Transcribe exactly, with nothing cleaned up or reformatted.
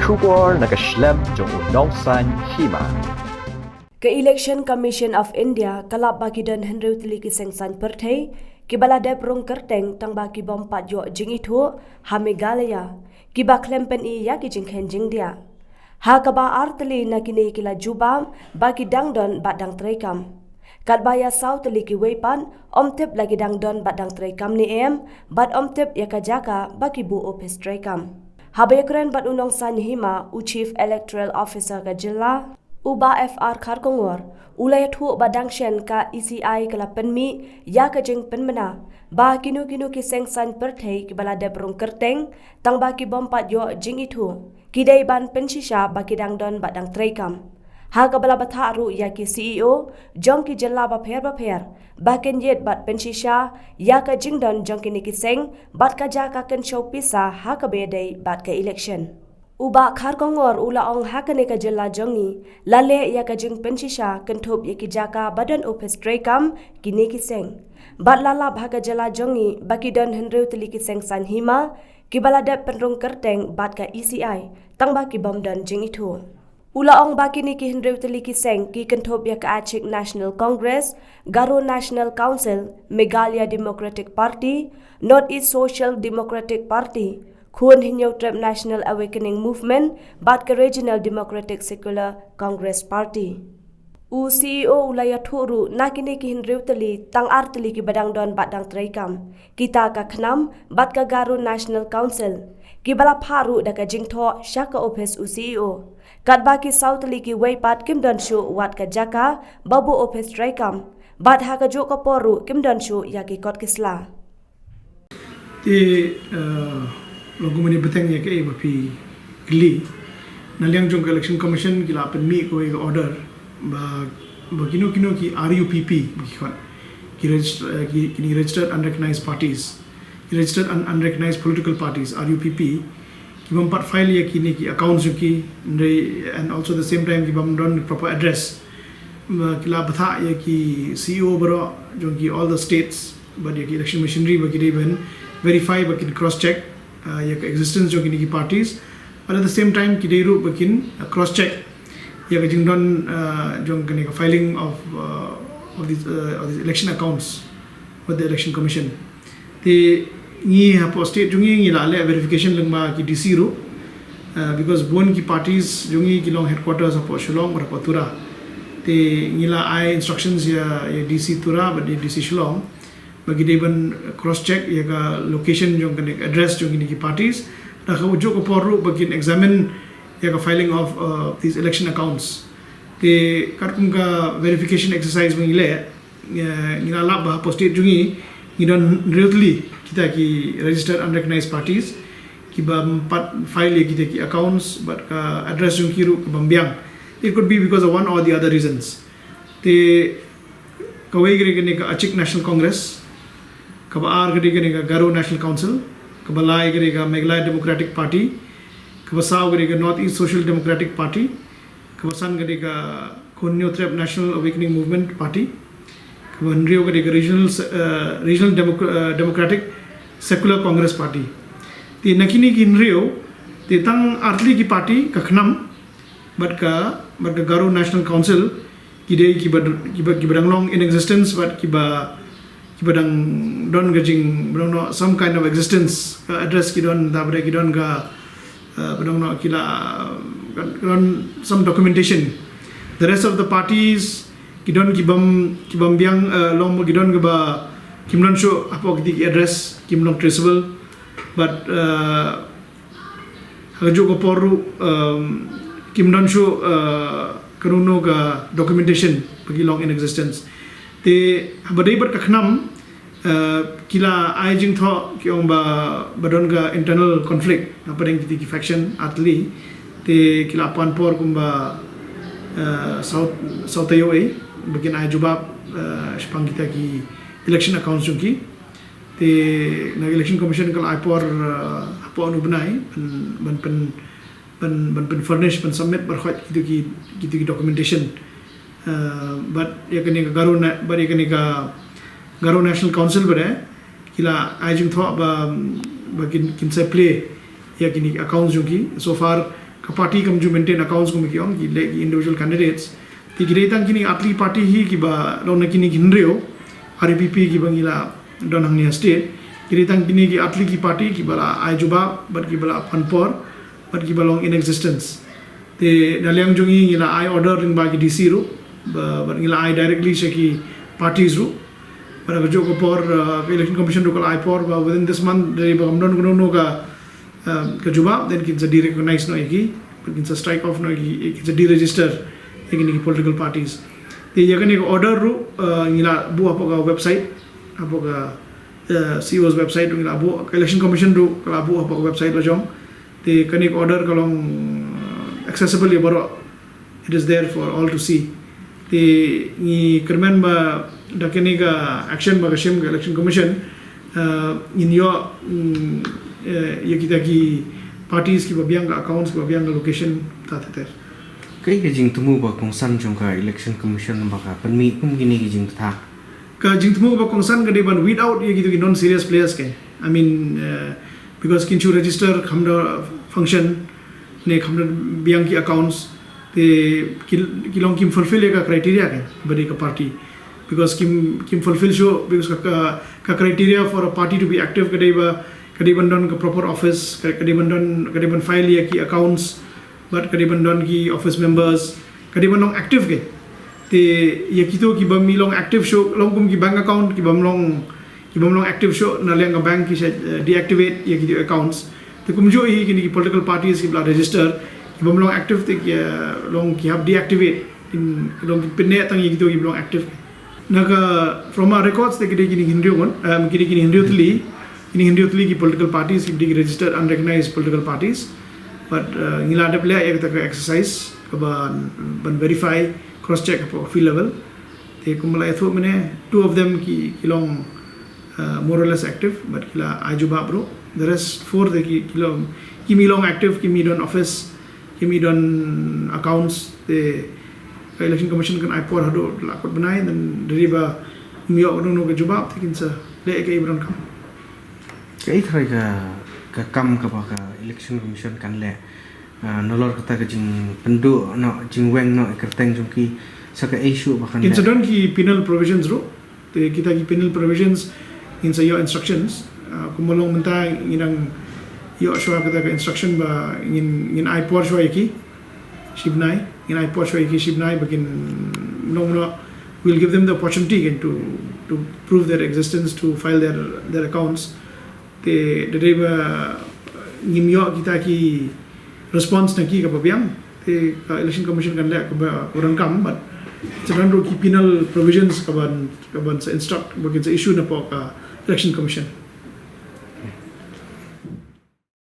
Khubor na ka shlem jong u Nongsaiñ Hima. Ka Election Commission of India ka lap ba ki don hynriew tylli ki seng saiñ pyrthei kiba la dep rung kyrteng tang ba ki bym pat ïoh jingithuh ha Meghalaya, kiba khlem pyni ïa ki jingkheiñ jingdiah. Ha kaba ar tylli na kine ki la jubab ba ki dang don bad dang treikam. Katba ïa saw tylli kiwei pat ym tip la ki dang don bad dang treikam ne em, bad ym tip ïa ka jaka ba ki buh ophis treikam. Haba ïakren bad u Nongsaiñ Hima, u Chief Electoral Officer ka jylla, u Bah F R Kharkongor, u la ïathuh ba dang shen ka E C I ka la pynmih ïa ka jingpynbna ba kino kino ki seng saiñ pyrthei kiba la dep rung kyrteng tang ba ki bym pat ïoh jingithuh, ki dei ban pynshisha ba ki dang don bad dang treikam. Ha kaba la bthah ruh ïa ki C E O jong ki jylla bapher bapher ba kin ïit bad pynshisha ïa ka jingdon jong kine ki seng bad ka jaka kynshew pisa ha kaba ïadei bad ka election. U Bah Kharkongor u la ong ha kane ka jylla jong ngi la leh ïa ka jingpynshisha kynthup ïa ki jaka ba don ophis treikam kine ki seng. Bad la lap ha ka jylla jong ngi ba ki don hynriew tylli ki seng saiñ hima kiba la dep pynrung kyrteng bad ka E C I tang ba ki bym don jingithuh. U la ong ba kine ki hynriew tylli ki seng ki kynthup ïa ka Achik National Congress, Garo National Council, Meghalaya Democratic Party, North East Social Democratic Party, Khun Hynñiewtrep National Awakening Movement bad ka Regional Democratic Secular Congress Party. U C E O u la ïathuh ruh na kine ki hynriew tylli tang ar tylli kiba dang don bad dang treikam, kita ka KHNAM bad ka Garo National Council, kiba la phah ruh da ka jingthoh sha ka ophis u C E O. Katba ki saw tylli kiwei pat kim don shuh wat ka jaka ba buh ophis treikam, bad ha kajuh ka por ruh kim don shuh ïa ki kot ki sla. Te, eh, long kumne bteng ïa kaei ba phi kylli. Na liang jong ka Election Commission ki la pynmih kawei ka order ba, ba kino kino ki R U P P ba ki khot, ki regist-, eh, ki, ki registered unrecognized parties, ki registered un-, unrecognized political parties, R U P P, ki bym pat file ïa kine ki accounts jong ki, hynrei, and also the same time ki bym don proper address. Ba ki la bthah ïa ki C E O baroh jong ki all the states bad ïa ki election machinery ba ki dei ban verify, ba kin cross check, uh, ïa ka existence jong kine ki parties. But at the same time ki dei ruh ba kin, uh, cross check ïa ka jingdon, uh, jong kane ka filing of, uh, of these, uh, of these election accounts with the Election Commission. Te ngi hapoh state jong ngi ngi la leh verification lyngba ki D C ruh. Uh, because bun ki parties jong ngi ki long headquarters hapoh Shillong bad hapoh Tura. Te ngi la ai instructions ïa, ïa D C Tura bad ïa D C Shillong ba ki dei ban cross check ïa ka location jong kane, address jong kine ki parties. Da ka juh ka por ruh ba kin examine ïa ka filing of, uh, these election accounts. Te katkum ka verification exercise ba ngi leh, eh, ngi la lap ba hapoh state jong ngi ngi don hynriew tylli kita ki registered unrecognized parties ki bym pat file ïa kita ki accounts bad ka address jong ki ruh ka bym biang. It could be because of one or the other reasons. Te kawei ka dei kane ka Achik National Congress, kaba ar ka dei kane ka Garo National Council, kaba lai ka dei ka Meghalaya Democratic Party, kaba saw ka dei ka North East Social Democratic Party, kaba san ka dei ka Khun Hynñiewtrep National Awakening Movement Party, kaba hynriew ka dei ka Regional Se-, eh, Regional Democ-, eh, Democratic Secular Congress Party. Te na kine ki hynriew, te tang ar tylli ki party, ka KHNAM bad ka, bad ka Garo National Council, ki dei kiba, kiba, kiba dang long in existence bad kiba, kiba dang don ka jing, ba dang don some kind of existence, uh, address ki don, da ba dei ki don ka, uh, ba dang don ki la, uh, ki don some documentation. The rest of the parties ki don ki bym, ki bym biang, uh, long ba ki don kiba kim don shuh hapoh kiti ki address, kim long traceable. But, uh, ha kajuh ka por ruh, um, kim don shuh, uh, kano kano ka documentation ba ki long in existence. Te haba dei bad ka KHNAM, uh, ki la ai jingthoh ki ong ba, ba don ka internal conflict hapdeng kiti ki faction ar tylli. Te ki la pan por kumba, uh, saw, saw taïew ei ba kin ai jubab, uh, shaphang kita ki election accounts jong ki. Te na Election Commission ka la ai por, uh, hapoh une u bnai ban, ban pyn, ban, ban pyn furnish, ban submit baroh kitu ki, kitu ki documentation. Uh, bad ïa kane ka Garo na, bad ïa kane ka Garo National Council bad, eh, ki la ai jingthoh ba, ba kin, kin sa plie ïa kine ki accounts jong ki. So far ka party kam ju maintain accounts kum ki ong, ki leh ki individual candidates. Te ki dei tang kine artylli ki party hi kiba long na kine ki hynriew R U P P kiba ngi la don hangne ha state. Ki dei tang kine ki artylli ki party kiba la ai jubab bad kiba la pan por bad kiba long in existence. Te na liang jong ngi ngi la ai order lyngba ki D C ruh, ba, bad ngi la ai directly sha ki parties ruh. Bad ha kajuh ka por, uh, ka Election Commission ruh ka la ai por ba within this month, dei ba kam don kano kano ka, um, ka jubab, then kin sa de-recognize noh ïa ki, bad kin sa strike off noh ïa ki, kin sa deregister ïa kine ki political parties. Te ïa kane ka order ruh, uh, ngi la buh hapoh ka website, hapoh ka, uh, C E O's website ruh ngi la buh, ka Election Commission ruh ka la buh hapoh ka website la jong. Te kane ka order ka long, uh, accessible ïa baroh. It is there for all to see. Te ngi kyrmen ba da kane ka action ba ka shim ka Election Commission, uh, ngin ïoh, mm, eh, ïa kita ki parties kiba biang, ka accounts kiba biang, ka location, ta ter ter. Kaei ka jingthmu ba kongsan jong ka Election Commission ba ka pynmih kum kine ki jingbatai? Ka jingthmu ba kongsan ka dei ban weed out ïa kito ki non serious players ke. I mean, uh, because kin shu register, kham da function, ne kham da biang ki accounts, te ki, ki long kim fulfill ïa ka criteria ke ba dei ka party. Because kim, kim fulfill shuh, because ka, ka, ka criteria for a party to be active ka dei ba, ka dei ban don ka proper office, ka, ka dei ban don, ka dei ban file ïa ki accounts, bad ka dei ban don ki office members, ka dei ban long active ke. Te ïa kito ki bym long active shuh, long kum ki bank account, ki bym long, ki bym long active shuh, na liang ka bank ki sa, eh, deactivate ïa kito accounts. Te kumjuh hi kine ki political parties kiba la register, ki bym long active te ki, eh, long ki hap deactivate, kin, long ki pynneh tang ïa kito ki bym long active. Na ka, from our records te ki dei kine ki hynriew ngut, um, ki dei kine hynriew tylli, kine hynriew tylli ki political parties, ki dei ki registered unrecognized political parties. But, uh, ngi la dep leh ïa kata ka exercise, ka ban, ban verify, cross check hapoh field level. Te kumba la ïathuh mynne, two of them ki, ki long, uh, more or less active, but ki la ai jubab ruh. The rest four te ki, ki long, kim long active, kim don office, kim don accounts, te ka Election Commission kan ai por haduh la kut bnai, then da dei ba ym ïoh kano kano ka jubab, te kin sa leh kaei ba donkam. Kaei trai ka, ka kam kaba ka Election Commission kan leh, ah, nalor kata ka jingpynduh noh, jingweng noh ïa ka kyrteng jong ki, sa kaei shuh ba kan leh? Kin sa don ki penal provisions ruh. Te kita ki penal provisions ngin sa ïoh instructions. Ah, kumba long mynta ngi dang ïoh shuwa kata ka instruction ba ngin, ngin ai por shuwa ïa ki shi bnai, ngin ai por shuwa ïa ki shi bnai ba kin long, we'll give them the opportunity again to, to prove their existence, to file their, their accounts. Te da dei ba ngim ïoh kita ki response na ki kaba biang, te ka Election Commission kan leh kaba, kaba donkam, bad sa don ruh ki penal provisions kaban, kaban sa instruct ba kin sa issue napoh ka Election Commission.